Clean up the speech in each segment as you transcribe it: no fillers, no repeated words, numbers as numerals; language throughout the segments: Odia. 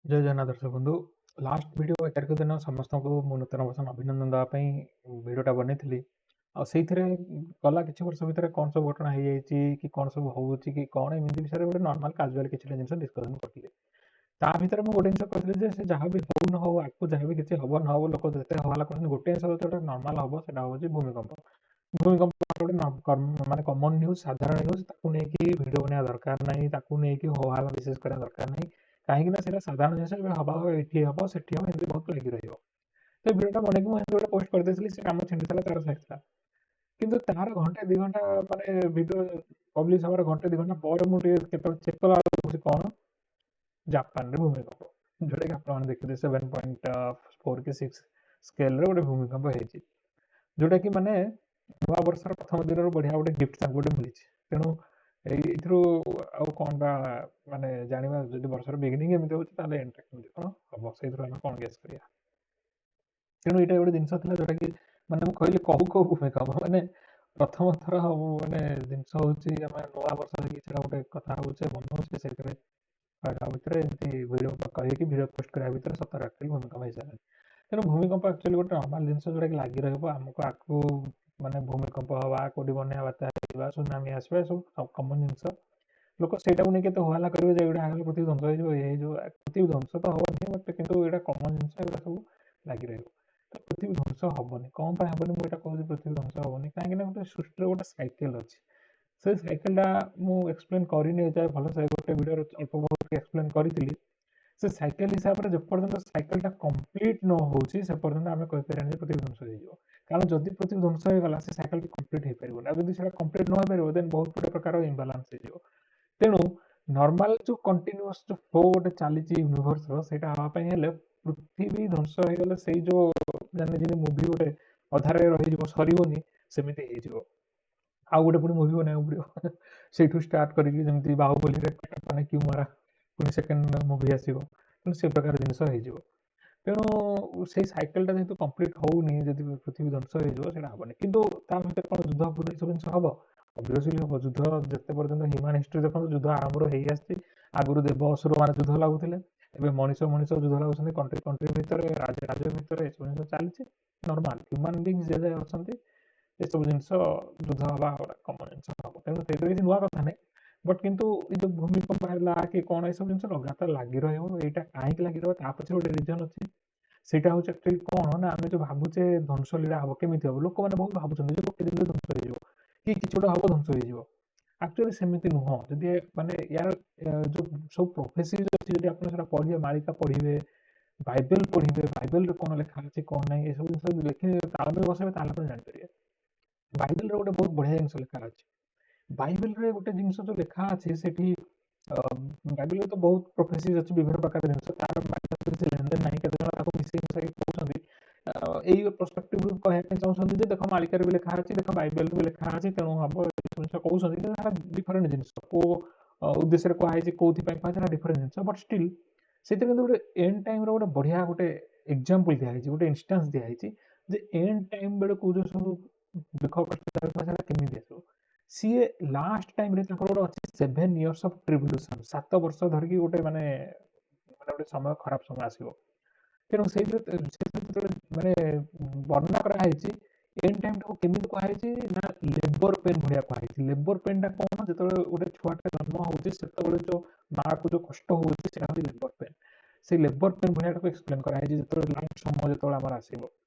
ଜୟ ଜଗନ୍ନାଥ ଦର୍ଶକ ବନ୍ଧୁ। ଲାଷ୍ଟ ଭିଡ଼ିଓ 1 ତାରିଖ ଦିନ ସମସ୍ତଙ୍କୁ ମୁଁ ନୂତନ ବର୍ଷ ଅଭିନନ୍ଦନ ଦେବା ପାଇଁ ଭିଡ଼ିଓଟା ବନେଇଥିଲି। ଆଉ ସେଇଥିରେ ଗଲା କିଛି ବର୍ଷ ଭିତରେ କ'ଣ ସବୁ ଘଟଣା ହେଇଯାଇଛି କି କ'ଣ ସବୁ ହେଉଛି କି କ'ଣ ଏମିତି ବିଷୟରେ ଗୋଟେ ନର୍ମାଲ କାଜୁଆଲ କିଛିଟା ଜିନିଷ ଡିସ୍କସନ୍ କରିଥିଲି। ତା ଭିତରେ ମୁଁ ଗୋଟେ ଜିନିଷ କହିଥିଲି ଯେ ସେ ଯାହା ବି ହଉ ନ ହଉ, ଆଗକୁ ଯାହା ବି କିଛି ହବ ନ ହବ, ଲୋକ ଯେତେ ହଲ୍ଲା କରୁଛନ୍ତି, ଗୋଟେ ଜିନିଷ ଯୋଉଟା ନର୍ମାଲ ହବ ସେଇଟା ହେଉଛି ଭୂମିକମ୍ପ। ଭୂମିକମ୍ପ ଗୋଟେ ମାନେ କମନ୍ ନ୍ୟୁଜ୍, ସାଧାରଣ ନ୍ୟୁଜ୍। ତାକୁ ନେଇକି ଭିଡ଼ିଓ ବନେଇବା ଦରକାର ନାହିଁ, ତାକୁ ନେଇକି ହୋହାଲା ବିଶେଷ କରିବା ଦରକାର ନାହିଁ, କାହିଁକି ନା ସେଇଟା ସାଧାରଣ ଜିନିଷ। ଏବେ ହବା ଏଠି ହବ, ସେଠି ହବ, ଏମିତି ବହୁତ ଲାଗି ରହିବ। ତ ଭିଡ଼ିଓଟା ବନେଇକି ମୁଁ ଏମିତି ଗୋଟେ ପୋଷ୍ଟ କରିଦେଇଥିଲି, ସେ କାମ ଛିଣ୍ଡିଥିଲା ତାର ସରିଥିଲା। କିନ୍ତୁ ତାର ଘଣ୍ଟେ 2 ଘଣ୍ଟା, ମାନେ ଭିଡ଼ିଓ ପବ୍ଲିଶ ହବାର ଘଣ୍ଟେ 2 ଘଣ୍ଟା ପରେ ମୁଁ ଟିକେ କେତେବେଳେ ଚେକ୍ କଲା ବେଳକୁ କ'ଣ ଜାପାନରେ ଭୂମିକମ୍ପ, ଯୋଉଟାକି ଆପଣମାନେ ଦେଖିଥିବେ 7.4 କି 6 ସ୍କେଲରେ ଗୋଟେ ଭୂମିକମ୍ପ ହେଇଛି, ଯୋଉଟାକି ମାନେ ନୂଆ ବର୍ଷର ପ୍ରଥମ ଦିନରୁ ବଢ଼ିଆ ଗୋଟେ ଗିଫ୍ଟ ତାଙ୍କୁ ଗୋଟେ ମିଳିଛି। ତେଣୁ ଏଇଥିରୁ ଆଉ କ'ଣ ବା ମାନେ ଜାଣିବା, ଯଦି ବର୍ଷର ବିଗିନିଂ ଏମିତି ହେଉଛି ତାହେଲେ ଏଣ୍ଡଟା କେମିତି କ'ଣ ହବ, ସେଇଥିରୁ ଆମେ କ'ଣ ଗେସ୍ କରିବା? ତେଣୁ ଏଇଟା ଗୋଟେ ଜିନିଷ ଥିଲା ଯୋଉଟାକି ମାନେ ମୁଁ କହିଲି କହୁ କହୁ ଭୂମିକମ୍ପ। ମାନେ ପ୍ରଥମ ଥର ମାନେ ଜିନିଷ ହେଉଛି ଆମେ ନୂଆ ବର୍ଷ ହେଇକି ସେଇଟା ଗୋଟେ କଥା ହଉଛେ, ବନଉଛେ, ସେଇଥିରେ କହିଲା ଭିତରେ, ଏମିତି ଭିଡ଼ିଓ କହିକି ଭିଡ଼ିଓ ପୋଷ୍ଟ କରିବା ଭିତରେ ସତରେ ଆକ୍ଚୁଆଲି ଭୂମିକମ୍ପ ହେଇସାରିଲାଣି। ତେଣୁ ଭୂମିକମ୍ପ ଆକ୍ଚୁଆଲି ଗୋଟେ ନର୍ମାଲ ଜିନିଷ ଯୋଉଟାକି ଲାଗି ରହିବ ଆମକୁ ଆଗକୁ। ମାନେ ଭୂମିକମ୍ପ ହବା, କୋଉଠି ବନ୍ୟା ବାତ୍ୟା ହେଇଯିବା, ସୁନାମି ଆସିବା, ଏସବୁ କମନ୍ ଜିନିଷ। ଲୋକ ସେଇଟାକୁ ନେଇକି ଏତେ ହୋହାଲା କରିବେ ଯେ ଏଇଟା ହେଇଗଲେ ପୃଥିବୀ ଧ୍ୱଂସ ହେଇଯିବ, ଇଏ ହେଇଯିବ। ପୃଥିବୀ ଧ୍ୱଂସ ତ ହବନି, ବଟ୍ କିନ୍ତୁ ଏଇଟା କମନ୍ ଜିନିଷ, ଏଗୁଡ଼ା ସବୁ ଲାଗି ରହିବ। ତ ପୃଥିବୀ ଧ୍ୱଂସ ହବନି। କ'ଣ ପାଇଁ ହବନି ମୁଁ ଏଇଟା କହୁଛି? ପୃଥିବୀ ଧ୍ୱଂସ ହବନି କାହିଁକି ନା ଗୋଟେ ସୃଷ୍ଟିର ଗୋଟେ ସାଇକେଲ ଅଛି। ସେ ସାଇକେଲଟା ମୁଁ ଏକ୍ସପ୍ଲେନ୍ କରିନି ଏଯାଏ ଭଲସେ, ଗୋଟେ ଭିଡ଼ିଓରେ ଅଳ୍ପ ବହୁତ ଏକ୍ସପ୍ଲେନ୍ କରିଥିଲି। ସେ ସାଇକେଲ ହିସାବରେ ଯେପର୍ଯ୍ୟନ୍ତ ସାଇକେଲଟା କମ୍ପ୍ଲିଟ୍ ନ ହେଉଛି, ସେ ପର୍ଯ୍ୟନ୍ତ ଆମେ କହିପାରିବାନି ଯେ ପୃଥିବୀ ଧ୍ୱଂସ ହେଇଯିବ। କାରଣ ଯଦି ପୃଥିବୀ ଧ୍ୱଂସ ହେଇଗଲା, ସେ ସାଇକେଲଟି କମ୍ପ୍ଲିଟ୍ ହେଇପାରିବନି। ଆଉ ଯଦି ସେଇଟା କମ୍ପ୍ଲିଟ୍ ନ ହେଇପାରିବ, ଦେନ୍ ବହୁତ ଗୁଡ଼େ ପ୍ରକାର ଇମ୍ବାଲାନ୍ସ ହେଇଯିବ। ତେଣୁ ନର୍ମାଲ ଯୋଉ କଣ୍ଟିନ୍ୟୁଅସ୍ ଯୋଉ ଫ୍ଲୋ ଗୋଟେ ଚାଲିଛି ୟୁନିଭର୍ସର, ସେଇଟା ହେବା ପାଇଁ ହେଲେ ପୃଥିବୀ ଧ୍ୱଂସ ହେଇଗଲେ ସେଇ ଯୋଉ ମାନେ ଯେମିତି ମୁଭି ଗୋଟେ ଅଧାରେ ରହିଯିବ, ସରିବନି, ସେମିତି ହେଇଯିବ। ଆଉ ଗୋଟେ ପୁଣି ମୁଭି ବନେଇବାକୁ ପଡ଼ିବ ସେଇଠୁ ଷ୍ଟାର୍ଟ କରିକି। ଯେମିତି ବାହୁବଲିରେ ମାନେ କ୍ୟୁ ମାରା, ପୁଣି ସେକେଣ୍ଡ ମୁଭି ଆସିବ, ତେଣୁ ସେ ପ୍ରକାର ଜିନିଷ ହେଇଯିବ। ତେଣୁ ସେଇ ସାଇକେଲଟା ଯେହେତୁ କମ୍ପ୍ଲିଟ୍ ହଉନି, ଯଦି ପୃଥିବୀ ଧ୍ୱଂସ ହେଇଯିବ ସେଇଟା ହବନି। କିନ୍ତୁ ତା ଭିତରେ କ'ଣ ଯୁଦ୍ଧ ଫୁଦ୍ଧ ଏସବୁ ଜିନିଷ ହବ? ଅବଭିୟସଲି ହବ ଯୁଦ୍ଧ। ଯେତେ ପର୍ଯ୍ୟନ୍ତ ହ୍ୟୁମାନ୍ ହିଷ୍ଟ୍ରି ଦେଖନ୍ତୁ, ଯୁଦ୍ଧ ଆରମ୍ଭରୁ ହେଇ ଆସିଛି। ଆଗରୁ ଦେବ ଅସୁର ମାନେ ଯୁଦ୍ଧ ଲାଗୁଥିଲେ, ଏବେ ମଣିଷ ମଣିଷ ଯୁଦ୍ଧ ଲାଗୁଛନ୍ତି, କଣ୍ଟ୍ରି କଣ୍ଟ୍ରି ଭିତରେ, ରାଜ୍ୟ ରାଜ୍ୟ ଭିତରେ ଏସବୁ ଜିନିଷ ଚାଲିଛି। ନର୍ମାଲ ହ୍ୟୁମାନ୍ ବିଙ୍ଗସ୍ ଯେ ଯାଏ ଅଛନ୍ତି, ଏସବୁ ଜିନିଷ ଯୁଦ୍ଧ ହବା ଗୋଟେ କମନ୍ ଜିନିଷ ହବ। ତେଣୁ ସେଇଥିରେ କିଛି ନୂଆ କଥା ନାହିଁ। ବଟ୍ କିନ୍ତୁ ଏଇ ଯୋଉ ଭୂମିକମ୍ପ ହେଲା କି କ'ଣ, ଏସବୁ ଜିନିଷ ଲଗାତାର ଲାଗି ରହିବ। ଏଇଟା କାହିଁକି ଲାଗି ରହିବ, ତା ପଛରେ ଗୋଟେ ରିଜନ୍ ଅଛି। ସେଇଟା ହେଉଛି ଆକ୍ଚୁଆଲି କ'ଣ ନା ଆମେ ଯୋଉ ଭାବୁଛେ ଧ୍ୱଂସ ଲୀଳା ହବ, କେମିତି ହବ, ଲୋକମାନେ ବହୁତ ଭାବୁଛନ୍ତି ଯେ ଗୋଟେ ଦିନରେ ଧ୍ୱଂସ ହେଇଯିବ କି କିଛି ଗୋଟେ ହବ ଧ୍ୱଂସ ହେଇଯିବ। ଆକ୍ଚୁଆଲି ସେମିତି ନୁହଁ। ଯଦି ମାନେ ୟାର ଯୋଉ ସବୁ ପ୍ରୋଫେସିଜ୍ ଅଛି, ଯଦି ଆପଣ ସେଟା ପଢିବେ, ମାଳିକା ପଢିବେ, ବାଇବେଲ ପଢିବେ, ବାଇବେଲରେ କ'ଣ ଲେଖା ଅଛି କ'ଣ ନାହିଁ, ଏସବୁ ଜିନିଷ ଯଦି ଲେଖି ତାଳମେଳ ବସେଇବେ, ତାହେଲେ ଆପଣ ଜାଣିପାରିବେ। ବାଇବେଲରେ ଗୋଟେ ବହୁତ ବଢିଆ ଜିନିଷ ଲେଖା ଅଛି। ବାଇବେଲରେ ଗୋଟେ ଜିନିଷ ଯୋଉ ଲେଖା ଅଛି ସେଠି, ବାଇବେଲରେ ତ ବହୁତ ପ୍ରୋଫେସିଜ୍ ଅଛି, ବିଭିନ୍ନ ପ୍ରକାର ଜିନିଷ। ତାର କିଛି ଲେନଦେନ ନାହିଁ। କେତେ ଜଣ ତାକୁ ମିଶେଇ ମିଶାଇକି କହୁଛନ୍ତି, ଏଇ ପର୍ସପେକ୍ଟିଭରୁ କହିବା ପାଇଁ ଚାହୁଁଛନ୍ତି ଯେ ଦେଖ ମାଳିକାରେ ବି ଲେଖା ଅଛି, ଦେଖ ବାଇବେଲରେ ବି ଲେଖା ଅଛି, ତେଣୁ ହବ, ଜିନିଷ କହୁଛନ୍ତି। କିନ୍ତୁ ସେଟା ଡିଫରେଣ୍ଟ ଜିନିଷ। କୋଉ ଉଦ୍ଦେଶ୍ୟରେ କୁହାହେଇଛି, କୋଉଥିପାଇଁ କୁହାହେଇଛି, ସେଟା ଡିଫରେଣ୍ଟ ଜିନିଷ। ବଟ୍ ଷ୍ଟିଲ୍ ସେଥିରେ କିନ୍ତୁ ଗୋଟେ ଏଣ୍ଡ ଟାଇମ୍ର ଗୋଟେ ବଢିଆ ଗୋଟେ ଏକ୍ଜାମ୍ପଲ ଦିଆହେଇଛି, ଗୋଟେ ଇନଷ୍ଟାନ୍ସ ଦିଆହେଇଛି ଯେ ଏଣ୍ଡ ଟାଇମ୍ ବେଳକୁ ଯୋଉ ସବୁ ଦୁଃଖ କଷ୍ଟ ଚାଲୁଥିବ, ସେଟା କେମିତି ଆସିବ। ସିଏ ଲାଷ୍ଟ ଟାଇମ୍ରେ ତାଙ୍କର ଗୋଟେ ଅଛି 7 ଇୟର୍ସ ଅଫ୍ ଟ୍ରିବୁଲେସନ୍, 7 ବର୍ଷ ଧରିକି ଗୋଟେ ମାନେ ମାନେ ଗୋଟେ ସମୟ, ଖରାପ ସମୟ ଆସିବ। ତେଣୁ ସେଇଥିରେ ଯେତେବେଳେ ମାନେ ବର୍ଣ୍ଣନା କରାହେଇଛି ଏଣ୍ଡ ଟାଇମ୍ଟାକୁ, କେମିତି କୁହାହେଇଛି ନା ଲେବର ପେନ୍ ଭଳିଆ କୁହାହେଇଛି। ଲେବର ପେନ୍ଟା କ'ଣ? ଯେତେବେଳେ ଗୋଟେ ଛୁଆଟା ଜନ୍ମ ହେଉଛି, ସେତେବେଳେ ଯୋଉ ମାଆକୁ ଯୋଉ କଷ୍ଟ ହେଉଛି, ସେଇଟା ହେଉଛି ଲେବର ପେନ୍। ସେଇ ଲେବର ପେନ୍ ଭଳିଆଟାକୁ ଏକ୍ସପ୍ଲେନ୍ କରାହେଇଛି। ଯେତେବେଳେ ଲାଷ୍ଟ ସମୟ ଯେତେବେଳେ ଆମର ଆସିବ,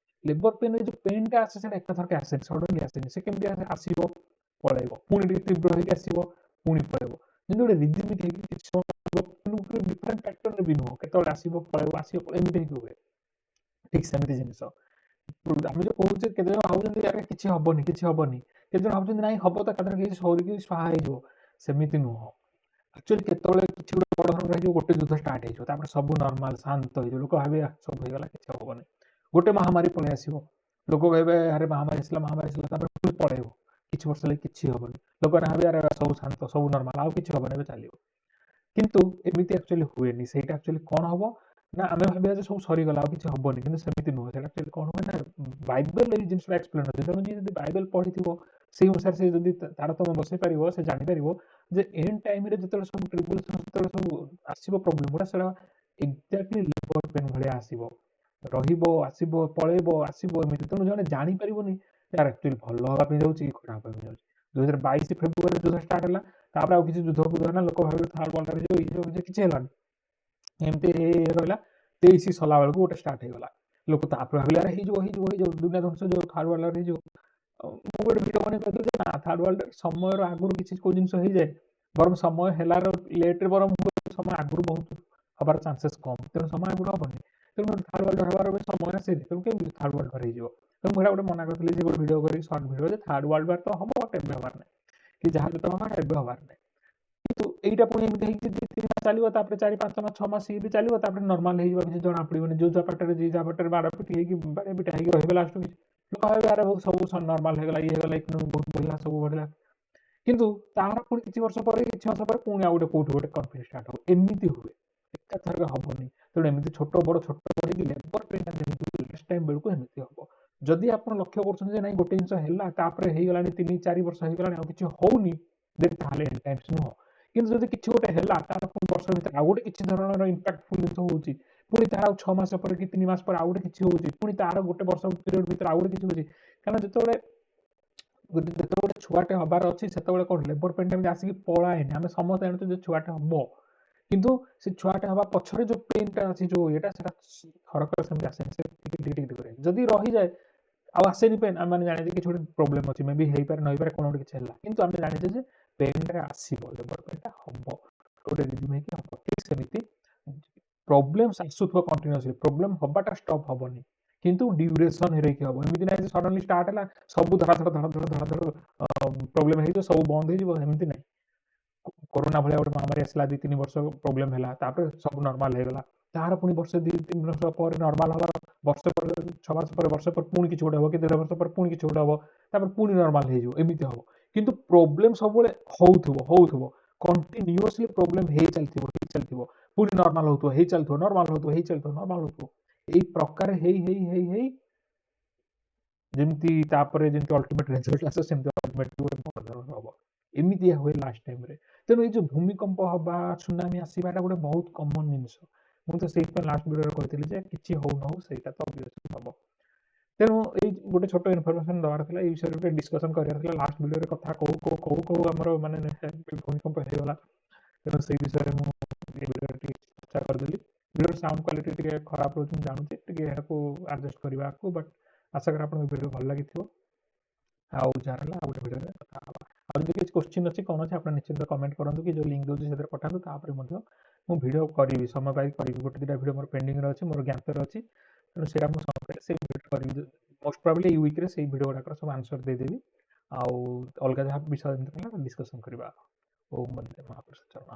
ଲେବର ପେନ୍ ଯୋଉ ପେନ୍ଟା ଆସେ, ସେଇଟା ଏକାଥରକେ ଆସେନି, ସଡନଲି ଆସେନି। ସେ କେମିତି ଆସେ? ଆସିବ, ପଳେଇବ, ପୁଣି ଟିକେ ତୀବ୍ର ହେଇକି ଆସିବ, ପୁଣି ପଳେଇବ। ଯେମିତି ଗୋଟେ ରିଦିମିକ୍ ହେଇକି କିଛି ସମୟ, ଡିଫରେଣ୍ଟ ପ୍ୟାଟର୍ନରେ ବି ନୁହଁ, କେତେବେଳେ ଆସିବ, ପଳେଇବ, ଆସିବ, ଏମିତି ହେଇକି ହୁଏ। ଠିକ ସେମିତି ଜିନିଷ ଆମେ ଯୋଉ କହୁଛେ, କେତେ ଜଣ ଭାବୁଛନ୍ତି ଆରେ କିଛି ହବନି, କିଛି ହବନି। କେତେ ଜଣ ଭାବୁଛନ୍ତି ନାଇଁ ହବ ତ, ଏକାଥରେ କିଛି ସରିକି ସ୍ୱାହା ହେଇଯିବ। ସେମିତି ନୁହଁ। ଆକ୍ଚୁଆଲି କେତେବେଳେ କିଛି ଗୋଟେ ବଡ଼ ଧରଣର ହେଇଯିବ, ଗୋଟେ ଯୁଦ୍ଧ ଷ୍ଟାର୍ଟ ହେଇଯିବ, ତାପରେ ସବୁ ନର୍ମାଲ ଶାନ୍ତ ହେଇଯିବ। ଲୋକ ଭାବିବେ ସବୁ ହେଇଗଲା, କିଛି ହବନି। ଗୋଟେ ମହାମାରୀ ପଳେଇ ଆସିବ, ଲୋକ କହିବେ ଆରେ ମହାମାରୀ ଆସିଲା, ମହାମାରୀ ଆସିଲା। ତାପରେ ପୁଣି ପଳେଇବ, କିଛି ବର୍ଷ ଲାଗି କିଛି ହବନି। ଲୋକମାନେ ଭାବିବେ ଆରେ ସବୁ ଶାନ୍ତ, ସବୁ ନର୍ମାଲ, ଆଉ କିଛି ହବନି, ଏବେ ଚାଲିବ। କିନ୍ତୁ ଏମିତି ଆକ୍ଚୁଆଲି ହୁଏନି। ସେଇଟା ଆକ୍ଚୁଆଲି କ'ଣ ହବ ନା ଆମେ ଭାବିବା ଯେ ସବୁ ସରିଗଲା, ଆଉ କିଛି ହବନି, କିନ୍ତୁ ସେମିତି ନୁହଁ। ସେଇଟା ଆକ୍ଚୁଆଲି କ'ଣ ହୁଏ ନା ବାଇବେଲ ଏଇ ଜିନିଷଟା ଏକ୍ସପ୍ଲେନ୍ ଅଛି। ତେଣୁ ଯିଏ ଯଦି ବାଇବେଲ ପଢିଥିବ, ସେଇ ଅନୁସାରେ ସେ ଯଦି ତାରତମ୍ୟ ବସେଇ ପାରିବ, ସେ ଜାଣିପାରିବ ଯେ ଏଣ୍ଡ ଟାଇମରେ ଯେତେବେଳେ ସବୁ ଟ୍ରିବୁଲେସନ, ଯେତେବେଳେ ସବୁ ଆସିବ ପ୍ରୋବ୍ଲେମ ଗୁଡ଼ା, ସେଇଟା ଏକ୍ଜାକ୍ଟଲି ଲେବର ପେନ୍ ଭଳିଆ ଆସିବ, ରହିବ, ଆସିବ, ପଳେଇବ, ଆସିବ, ଏମିତି। ତେଣୁ ଜଣେ ଜାଣିପାରିବନି ୟାର ଆକ୍ଚୁଆଲି ଭଲ ହେବା ପାଇଁ ଯାଉଛି କି ଖରାପ ହେବା ପାଇଁ ଯାଉଛି। 2022 ଫେବୃଆରୀ ଯୁଦ୍ଧ ଷ୍ଟାର୍ଟ ହେଲା, ତାପରେ ଆଉ କିଛି ଯୁଦ୍ଧ ଫୁଦ୍ଧ ହେଲା, ଲୋକ ଭାବିଲେ ଥାର୍ଡ ୱାର୍ଲଡ ହେଇଯିବ, ହେଇଯିବ, କିଛି ହେଲାନି, ଏମିତି ରହିଲା। 23 ସରିଲା ବେଳକୁ ଗୋଟେ ଷ୍ଟାର୍ଟ ହେଇଗଲା, ଲୋକ ତାପରେ ଭାବିଲେ ଆରେ ହେଇଯିବ ହେଇଯିବ ହେଇଯିବ, ଦୁନିଆ ଧ୍ୱଂସ ହେଇଯିବ, ଥାର୍ଡ ୱାର୍ଲଡ ହେଇଯିବ। ମୁଁ ଗୋଟେ ଭିଡ଼ିଓ ବନେଇ କହିଥିଲି ଯେ ନା, ଥାର୍ଡ ୱାର୍ଲଡ ସମୟର ଆଗରୁ କିଛି କୋଉ ଜିନିଷ ହେଇଯାଏ, ବରଂ ସମୟ ହେଲାର ଲେଟ୍ରେ ବରଂ ସମୟ ଆଗରୁ ବହୁତ ହବାର ଚାନ୍ସେସ୍ କମ୍। ତେଣୁ ସମୟ ଆଗରୁ ହବନି, ତେଣୁ ଥାର୍ଡ ୱାର୍ଲଡ ହେବାର ବି ସମୟ ଆସିନି, ତେଣୁ କେମିତି ଥାର୍ଡ ୱାର୍ଲଡ ହେଇଯିବ? ତେଣୁ ମୁଁ ଏଇଟା ଗୋଟେ ମନା କରିଥିଲି ଯେ ଗୋଟେ ଭିଡ଼ିଓ କରିକି, ସର୍ଟ ଭିଡ଼ିଓ, ଯେ ଥାର୍ଡ ୱାର୍ଲଡ ୱାର ତ ହବ, ବଟ୍ ଏବେ ହବାର ନାହିଁ, କି ଯାହା ଯେତେବେଳେ ହବାର ଏବେ ହବାର ନାହିଁ। କିନ୍ତୁ ଏଇଟା ପୁଣି ଏମିତି ହେଇକି 2-3 ମାସ ଚାଲିବ, ତାପରେ 4-5 ମାସ 6 ମାସ ଇଏ ବି ଚାଲିବ, ତାପରେ ନର୍ମାଲ ହେଇଯିବ, କିଛି ଜଣା ପଡ଼ିବନି। ଯୋଉ ଯାହା ପାଟରେ ଯିଏ ଯାହା ପାଟରେ ମାଡ଼ ପିଟି ହେଇକି ବାଡ଼ିଆ ପିଟା ହେଇକି ରହିବେ, ଲାଷ୍ଟକୁ କିଛି ଲୋକ ଭାବିବେ ଆରେ ସବୁ ନର୍ମାଲ ହେଇଗଲା, ଇଏ ହେଇଗଲା, ଇକୋନୋମି ବହୁତ ବଢ଼ିଲା, ସବୁ ବଢ଼ିଲା। କିନ୍ତୁ ତାର ପୁଣି କିଛି ବର୍ଷ ପରେ, କିଛି ମାସ ପରେ ପୁଣି ଆଉ ଗୋଟେ କୋଉଠି ଗୋଟେ କନଫ୍ଲିକ୍ଟ ଷ୍ଟାର୍ଟ ହବ। ଏମିତି ହୁଏ, ଏକାଥରକେ ହବନି। ତେଣୁ ଏମିତି ଛୋଟ ବଡ଼ ଛୋଟ ବଡ଼ ହେଇକି ଲେବର ପେନ୍ଟା ଯେମିତି ଲାଷ୍ଟ ଟାଇମ୍ ବେଳକୁ ଏମିତି ହବ। ଯଦି ଆପଣ ଲକ୍ଷ୍ୟ କରୁଛନ୍ତି ଯେ ନାଇଁ, ଗୋଟେ ଜିନିଷ ହେଲା, ତାପରେ ହେଇଗଲାଣି 3-4 ବର୍ଷ ହେଇଗଲାଣି, ଆଉ କିଛି ହଉନି, ଦେନ୍ ତାହେଲେ ଏଣ୍ଡ ଟାଇମ୍ସ ନୁହଁ। କିନ୍ତୁ ଯଦି କିଛି ଗୋଟେ ହେଲା, ତାର ପୁଣି ବର୍ଷ ଭିତରେ ଆଉ ଗୋଟେ କିଛି ଧରଣର ଇମ୍ପାକ୍ଟଫୁଲ୍ ଜିନିଷ ହଉଛି, ପୁଣି ତାର ଆଉ 6 ମାସ ପରେ କି 3 ମାସ ପରେ ଆଉ ଗୋଟେ କିଛି ହଉଛି, ପୁଣି ତାର ଗୋଟେ ବର୍ଷ ପିରିୟଡ଼ ଭିତରେ ଆଉ ଗୋଟେ କିଛି ହଉଛି। କାରଣ ଯେତେବେଳେ ଗୋଟେ ଛୁଆଟେ ହବାର ଅଛି, ସେତେବେଳେ କ'ଣ ଲେବର ପେନ୍ଟା ଏମିତି ଆସିକି ପଳାଏନି। ଆମେ ସମସ୍ତେ ଜାଣିଛୁ ଯେ ଛୁଆଟେ ହବ, କିନ୍ତୁ ସେ ଛୁଆଟେ ହବା ପଛରେ ଯୋଉ ପେନ୍ଟା ଅଛି, ଯୋଉ ଇଏଟା, ସେଟା ଥରକରେ ସେମିତି ଆସେନି। ସେ ଟିକେ ଟିକେ ଟିକେ କରି ଯଦି ରହିଯାଏ ଆଉ ଆସେନି ପେନ୍, ଆମେ ମାନେ ଜାଣିଛେ କିଛି ଗୋଟେ ପ୍ରୋବ୍ଲେମ୍ ଅଛି, ମେ ବି ହେଇପାରେ ନ ହେଇପାରେ, କ'ଣ ଗୋଟେ କିଛି ହେଲା। କିନ୍ତୁ ଆମେ ଜାଣିଛେ ଯେ ପେନ୍ଟା ଆସିବ, ଲେବର ପେନ୍ଟା ହବ, ଗୋଟେ ରିଜିମ୍ ହେଇକି ହବ। ଠିକ୍ ସେମିତି ପ୍ରୋବ୍ଲେମ୍ସ ଆସୁଥିବ କଣ୍ଟିନ୍ୟୁଅସଲି, ପ୍ରୋବ୍ଲେମ୍ ହବାଟା ଷ୍ଟପ୍ ହବନି, କିନ୍ତୁ ଡ୍ୟୁରେସନ୍ ହେଇକି ହବ। ଏମିତି ନାହିଁ ଯେ ସଡନଲି ଷ୍ଟାର୍ଟ ହେଲା, ସବୁ ଧଡ଼ା ଧଡ଼ ଧଡ଼ ଧଡ଼ ଧଡ଼ ଧଡ଼ ପ୍ରୋବ୍ଲେମ୍ ହେଇଯିବ, ସବୁ ବନ୍ଦ ହେଇଯିବ, ଏମିତି ନାହିଁ। କରୋନା ଭଳିଆ ଗୋଟେ ମହାମାରୀ ଆସିଲା, 2-3 ବର୍ଷ ପ୍ରୋବ୍ଲେମ୍ ହେଲା, ତାପରେ ସବୁ ନର୍ମାଲ ହେଇଗଲା। ତାର ପୁଣି ବର୍ଷେ 2-3 ବର୍ଷ ପରେ ନର୍ମାଲ ହବାର ବର୍ଷେ ପରେ, 6 ମାସ ପରେ, ବର୍ଷେ ପରେ ପୁଣି କିଛି ଗୋଟେ ହବ, କି ଦେଢ଼ ବର୍ଷ ପରେ ପୁଣି କିଛି ଗୋଟେ ହବ, ତାପରେ ପୁଣି ନର୍ମାଲ ହେଇଯିବ, ଏମିତି ହବ। କିନ୍ତୁ ପ୍ରୋବ୍ଲେମ୍ ସବୁବେଳେ ହଉଥିବ ହଉଥିବ, କଣ୍ଟିନ୍ୟୁଅସଲି ପ୍ରୋବ୍ଲେମ୍ ହେଇ ଚାଲିଥିବ ହେଇ ଚାଲିଥିବ, ପୁଣି ନର୍ମାଲ ହଉଥିବ, ହେଇ ଚାଲିଥିବ, ନର୍ମାଲ ହଉଥିବ, ହେଇ ଚାଲିଥିବ, ନର୍ମାଲ ହଉଥିବ, ଏଇ ପ୍ରକାର ହେଇ ହେଇ ହେଇ ହେଇ ଯେମିତି ତାପରେ ଯେମିତି ଅଲ୍ଟିମେଟ୍ ରେଜଲ୍ଟ ଆସେ, ସେମିତି ଅଲ୍ଟିମେଟଲି ଗୋଟେ ବଡ଼ ଧରଣର ହବ। ଏମିତିଆ ହୁଏ ଲାଷ୍ଟ ଟାଇମ୍ରେ। ତେଣୁ ଏଇ ଯୋଉ ଭୂମିକମ୍ପ ହବା, ସୁନାମି ଆସିବା, ଏଇଟା ଗୋଟେ ବହୁତ କମନ୍ ଜିନିଷ। ମୁଁ ତ ସେଇଥିପାଇଁ ଲାଷ୍ଟ ଭିଡ଼ିଓରେ କହିଥିଲି ଯେ କିଛି ହଉ ନ ହଉ, ସେଇଟା ତ ଅବଭିୟସଲି ହବ। ତେଣୁ ଏଇ ଗୋଟେ ଛୋଟ ଇନଫର୍ମେସନ୍ ଦେବାର ଥିଲା, ଏଇ ବିଷୟରେ ଗୋଟେ ଡିସ୍କସନ୍ କରିବାର ଥିଲା। ଲାଷ୍ଟ ଭିଡ଼ିଓରେ କଥା କହୁ କହୁ କହୁ କହୁ ଆମର ମାନେ ଭୂମିକମ୍ପ ହେଇଗଲା। ତେଣୁ ସେଇ ବିଷୟରେ ମୁଁ ଏ ଭିଡ଼ିଓରେ ଟିକେ ଚର୍ଚ୍ଚା କରିଦେଲି। ଭିଡ଼ିଓର ସାଉଣ୍ଡ କ୍ୱାଲିଟି ଟିକେ ଖରାପ ରହୁଛି, ମୁଁ ଜାଣୁଛି, ଟିକେ ଏହାକୁ ଆଡ଼ଜଷ୍ଟ କରିବାକୁ, ବଟ୍ ଆଶା କରେ ଆପଣଙ୍କୁ ଭିଡ଼ିଓ ଭଲ ଲାଗିଥିବ। ଆଉ ଯାହା ରହିଲା, ଆଉ ଗୋଟେ ଭିଡ଼ିଓରେ କଥା ହେବା। ଆଉ ଯଦି କିଛି କୋଶ୍ଚିନ୍ ଅଛି, କ'ଣ ଅଛି, ଆପଣ ନିଶ୍ଚିନ୍ତ କମେଣ୍ଟ କରନ୍ତୁ କି ଯେଉଁ ଲିଙ୍କ୍ ଦେଉଛି ସେଥିରେ ପଠାନ୍ତୁ। ତାପରେ ମଧ୍ୟ ମୁଁ ଭିଡ଼ିଓ କରିବି, ସମୟ ପାଇକି କରିବି। ଗୋଟେ ଦୁଇଟା ଭିଡ଼ିଓ ମୋର ପେଣ୍ଡିଂରେ ଅଛି, ମୋର ଜ୍ଞାତରେ ଅଛି, ତେଣୁ ସେଇଟା ମୁଁ ସମୟ ପାଇଲେ ସେଇ ଭିଡ଼ିଓ କରିବି। ମୋଷ୍ଟ ପ୍ରୋବାବଲି ଏଇ ୱିକ୍ରେ ସେଇ ଭିଡ଼ିଓ ଗୁଡ଼ାକର ସବୁ ଆନ୍ସର୍ ଦେଇଦେବି। ଆଉ ଅଲଗା ଯାହା ବିଷୟ ଏମିତି ରହିଲା, ଡିସ୍କସନ୍ କରିବା। ଓମ୍ ବନ୍ଦେ ମହାପୁରୁଷ ଚରଣ।